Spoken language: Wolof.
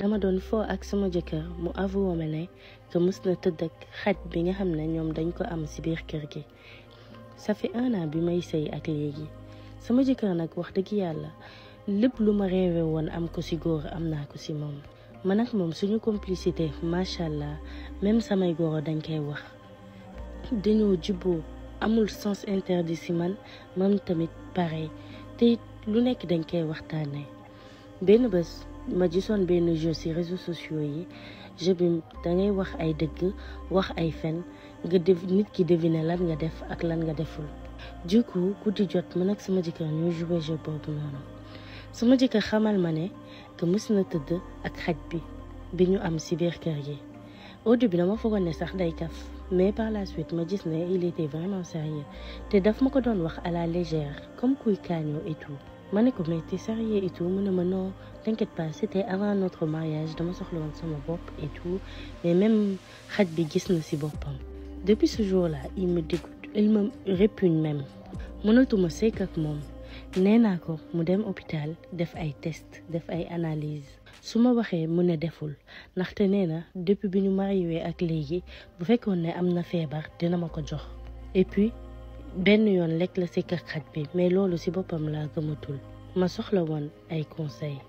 dama doon foo ak sama jëkkër mu avoué ma ne que mës na tëdd ak xaj bi nga xam ne ñoom dañ ko am ci biir kër gi. ça fait 1 an bi may sëy ak léegi sama jëkkër nag wax dëgg yàlla lépp lu ma rêvé woon am ko ci góor am naa ko ci moom. man ak moom suñu complicité macha allah même samay góor dañ koy wax dañoo jubboo amul sens interdit ci man tamit pareil te lu nekk dañ koy waxtaanee. benn bés ma gisoon benn jeu ci réseaux sociaux yi jeu bi dangay wax ay dëgg wax ay fen nga nit ki deviner lan nga def ak lan nga deful. du coup guddi jot man ak sama jëkkër ñu joué jeu boobu noonu sama jëkkër xamal ma ne que mës na tëdd ak xaj bi ñu am ci biir kër gi. au début dama foogoon ne sax day kaf mais par la suite ma gis ne il était vraiment sérieux te daf ma ko doon wax à la légère comme kuy kaañoo et tout. ma ne ko mais t'es sérieux et tout mu ne ma non t'inquiète pas c'était avant notre mariage dama soxla woon sama bopp et tout mais même xaj bi gis na ci boppam. depuis ce jour-là il me dégoûte il me répugne même mënatuma sekk ak moom. nee naa ko mu dem hôpital def ay test def ay analyse su ma waxee mu ne deful ndaxte nee na depuis bi ñu marié ak léegi bu fekkoon ne am na feebar dina ma ko jox. et puis benn yoon lekk la sekk ak xaj bi mais loolu ci boppam laa gëmatul ma soxla woon ay conseils.